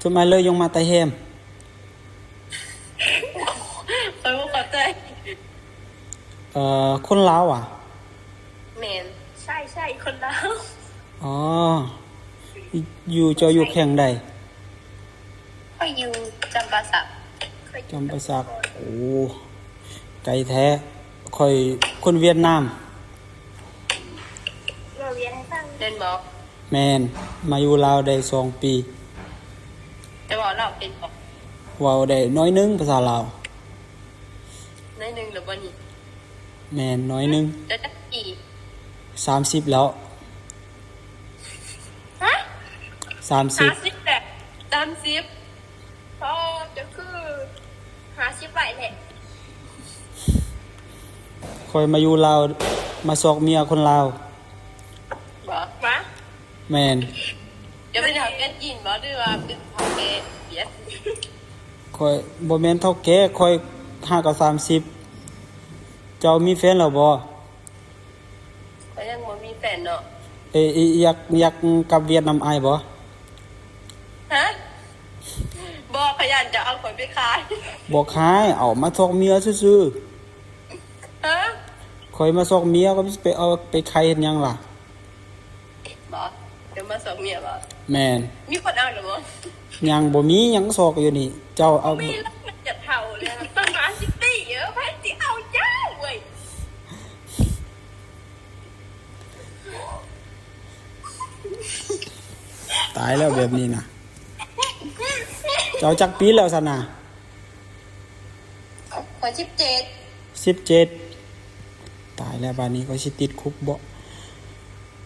ຈົດໝາຍເລີຍຍົງມາແຕ່ແຮມ. ຂ້ອຍບໍ່ເຂົ້າໃຈ. ເອີ ຄົນລາວຫວາ? ແມ່ນ. ໃຊ່ໆ ຄົນລາວ. ອໍ ຢູ່ ເຈົ້າຢູ່ແຂວງໃດ? ຂ້ອຍຢູ່ຈຳປາສັກ. ຈຳປາສັກ. ໂອ້ ໄກແທ້. ຂ້ອຍຄົນຫວຽດນາມ. ເວົ້າຫວຽດໃຫ້ຟັງ. ແມ່ນບໍ່? ແມ່ນ. ມາຢູ່ລາວໄດ້ສອງປີ. ເຈົ້າເວົ້າລາວເປັນບໍ່? ເວົ້າໄດ້ໜ້ອຍໜຶ່ງພາສາລາວ. ໜ້ອຍໜຶ່ງແລ້ວບໍ່ນີ້? ແມ່ນ ໜ້ອຍໜຶ່ງ. ເຈົ້າຈັກປີ? ສາມສິບແລ້ວ. ຮະ? ສາມສິບ. ຫ້າສິບແຫຼະ. ສາມສິບ. ພໍ່ເຈົ້າຄືຫ້າສິບໄວ້ແທ້. ຂ້ອຍມາຢູ່ລາວ ມາຊອກເມຍຄົນລາວ. ບໍ່? ມາ? ແມ່ນ. ເຈົ້າເປັນເຖົ້າແກ່ຈີນບໍ່ ຫຼືວ່າເປັນເຖົ້າແກ່ຫວຽດ? ຂ້ອຍບໍ່ແມ່ນເຖົ້າແກ່ ຂ້ອຍຫາກໍສາມສິບ. ເຈົ້າມີແຟນແລ້ວບໍ່? ຂ້ອຍຍັງບໍ່ມີແຟນເນາະ. ເອີ ຢາກ ຢາກກັບຫວຽດນຳອ້າຍບໍ່? ຮະ? ບໍ່ ຂ້ອຍຢ້ານເຈົ້າເອົາຂ້ອຍໄປຂາຍ. ບໍ່ຂາຍ ເອົາມາຊອກເມຍຊື່ໆ. ຮະ? ຂ້ອຍມາຊອກເມຍ ຂ້ອຍຊິໄປເອົາໄປຂາຍເຮັດຫຍັງລະ? ບໍ່ ຈະມາຊອກເມຍບໍ່? ແມ່ນ. ມີຄົນເອົາແລ້ວບໍ່? ຍັງບໍ່ມີ ຍັງຊອກຢູ່ນີ້. ເຈົ້າເອົາ ມີແລ້ວ ມັນຈະເຖົ້າແລ້ວ ປະມານສິບປີ ເອີ ໃຜຊິເອົາເຈົ້າເວີຍ? ຕາຍແລ້ວແບບນີ້ນະ. ເຈົ້າຈັກປີແລ້ວຊັ້ນນະ? ຂ້ອຍສິບເຈັດ. ສິບເຈັດ. ຕາຍແລ້ວ ບາດນີ້ຂ້ອຍຊິຕິດຄຸກບໍ່?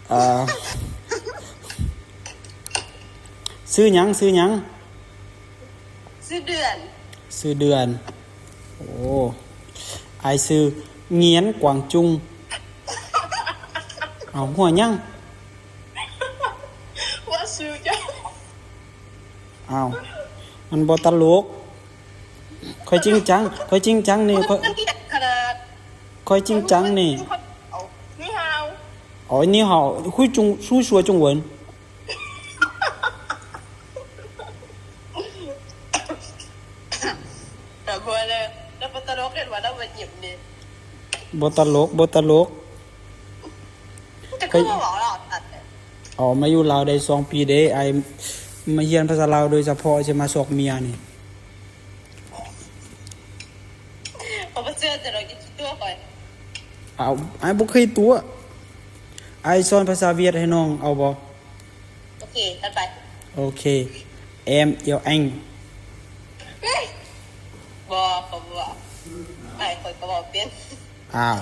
ເອີ ຊື່ຫຍັງ? ຊື່ຫຍັງ? ຊື່ເດືອນ. ຊື່ເດືອນ. ໂອ້ ອ້າຍຊື່ງຽນກວາງຈຸງ. ເອົາ ຫົວຫຍັງ? ຫົວຊື່ເຈົ້າ. ອ້າວ ມັນບໍ່ຕະຫຼົກ. ຂ້ອຍຈິງຈັງ ຂ້ອຍຈິງຈັງນີ້ ຂ້ອຍ ຂ້ອຍຈິງຈັງນີ້. 你好. ອໍ 你好. 你好. ແຕ່ບໍ່ໄດ້ ແລ້ວບໍ່ຕະຫຼົກ ເຫັນວ່າລາວບໍ່ຍິ້ມນີ້. ບໍ່ຕະຫຼົກ ບໍ່ຕະຫຼົກ. ແຕ່ຄືບໍ່ເວົ້າລາວຊັດແທ້. ອໍ ມາຢູ່ລາວໄດ້ສອງປີເດ້. ອ້າຍມາຮຽນພາສາລາວໂດຍສະເພາະ ຊິມາຊອກເມຍນີ້. ຂ້ອຍບໍ່ເຊື່ອເຈົ້າດອກ ຢ່າຂີ້ຕົວະຂ້ອຍ. ເອົາ ອ້າຍບໍ່ເຄີຍຕົວະ. ອ້າຍສອນພາສາຫວຽດໃຫ້ນ້ອງ ເອົາບໍ່? ໂອເຄ ຈັດໄປ. ໂອເຄ em yêu anh. ບໍ່ ຂ້ອຍບໍ່ເວົ້າ. ອ້າຍຂ້ອຍກໍເວົ້າເປັນ. ອ້າວ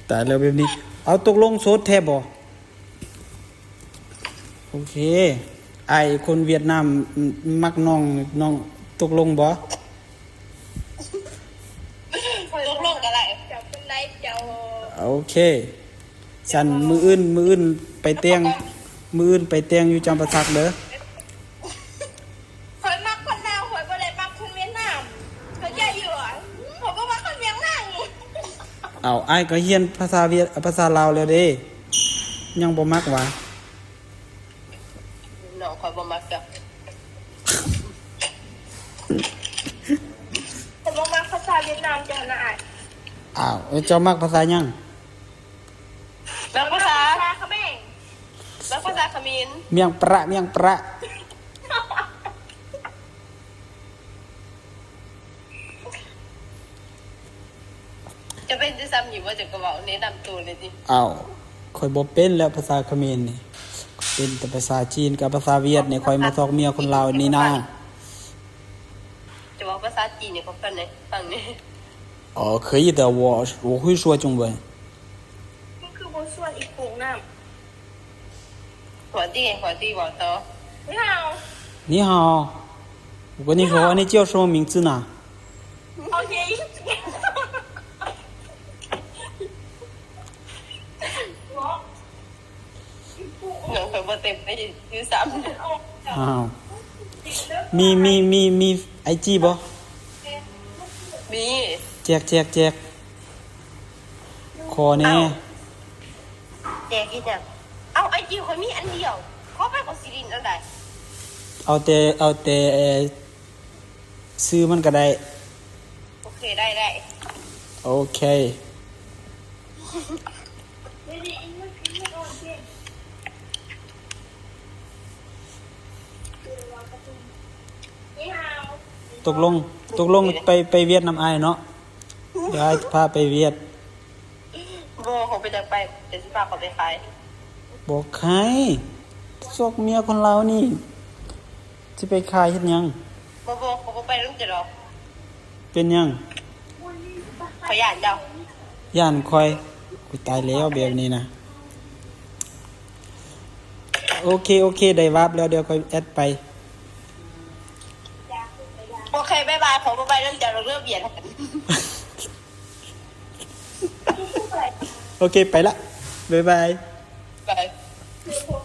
ຕາຍແລ້ວແບບນີ້. ເອົາ ຕົກລົງໂສດແທ້ບໍ່? ໂອເຄ ອ້າຍຄົນຫວຽດນາມ ມັກນ້ອງ ນ້ອງຕົກລົງບໍ່? ຕົກລົງກໍໄດ້. ເຈົ້າຄົນໃດເຈົ້າ? ໂອເຄ ຊັ້ນມື້ອື່ນ ມື້ອື່ນໄປແຕ່ງ ມື້ອື່ນໄປແຕ່ງຢູ່ຈຳປາສັກເດີ້. ຂ້ອຍມັກຄົນລາວ ຂ້ອຍບໍ່ໄດ້ມັກຄົນຫວຽດນາມ ເຂົ້າໃຈຢູ່ຫວາ? ຂ້ອຍບໍ່ມັກຄົນຫວຽດນາມ. ເອົາ ອ້າຍກໍຮຽນພາສາຫວຽດ ພາສາລາວແລ້ວເດ້ ຍັງບໍ່ມັກຫວາ? ນ້ອງຂ້ອຍບໍ່ມັກເຈົ້າ. ຂ້ອຍບໍ່ມັກພາສາຫວຽດນາມເຈົ້ານະອ້າຍ. ອ້າວ ເຈົ້າມັກພາສາຫຍັງ? ມັກພາສາ ພາສາຂະເໝນ. ມັກພາສາຂະເໝນ. ມຽງປະ ມຽງປະ. ເຈົ້າເປັນແຕ່ຊ່ຳນີ້ບໍ່? ເຈົ້າກໍເວົ້າແນະນຳໂຕແດ່ຕິ. ອ້າວ ຂ້ອຍບໍ່ເປັນແລ້ວພາສາຂະເໝນນີ້ ເປັນແຕ່ພາສາຈີນກັບພາສາຫວຽດນີ້. ຂ້ອຍມາຊອກເມຍຄົນລາວນີ້ນາ. ເຈົ້າເວົ້າພາສາຈີນໃຫ້ຂ້ອຍຟັງແດ່ ຟັງແດ່. 哦，可以的，我，我会说中文。 ມັນຄືບໍ່ຊວນອີກໂປ່ງນ້ຳ. ຫົວຕີ ຫົວຕີເວົ້າຕໍ່. 你好. 你好，我跟你说，你叫什么名字呢？ ນ້ອງຂ້ອຍບໍ່ເຕັມໄດ້ຢູ່ຊ້ຳ. ອ້າວ ມີ ມີ ມີ ມີໄອຈີບໍ່? ມີ. ແຈກ ແຈກ ແຈກ ຂໍແດ່. ເອົ້າ ແຈກເຮັດຫຍັງ? ເອົ້າ ເອົາໄອຈີຂ້ອຍມີອັນດຽວ ຂໍໄປ ຂ້ອຍຊິຫຼິ້ນອັນໃດ? ເອົາແຕ່ ເອົາແຕ່ ເອີ ຊື່ມັນກໍໄດ້. ໂອເຄ ໄດ້ ໄດ້. ໂອເຄ ຕົກລົງ ຕົກລົງໄປ ໄປຫວຽດນຳອ້າຍເນາະ. ດຽວອ້າຍພາໄປຫວຽດ. ບໍ່ ເຂົາໄປຈັກໄປ ແຕ່ຊິພາເຂົາໄປຂາຍ. ບໍ່ຂາຍ ຊອກເມຍຄົນລາວນີ້ ຊິໄປຂາຍເຮັດຫຍັງ? ບໍ່ ບໍ່ ເຂົາບໍ່ໄປນຳເຈົ້າດອກ. ເປັນຫຍັງ? ເຂົາຢ້ານເຈົ້າ. ຢ້ານຂ້ອຍ? ໂອ້ຍ ຕາຍແລ້ວແບບນີ້ນະ. ໂອເຄ ໂອເຄ ໄດ້ວາບແລ້ວ ດຽວຂ້ອຍແອັດໄປ. ໂອເຄ ບາຍບາຍ ຂໍບໍ່ໄປນຳເຈົ້າດອກເດີ ບຽດ. ໂອເຄ ໄປລະ ບາຍບາຍ ບາຍ.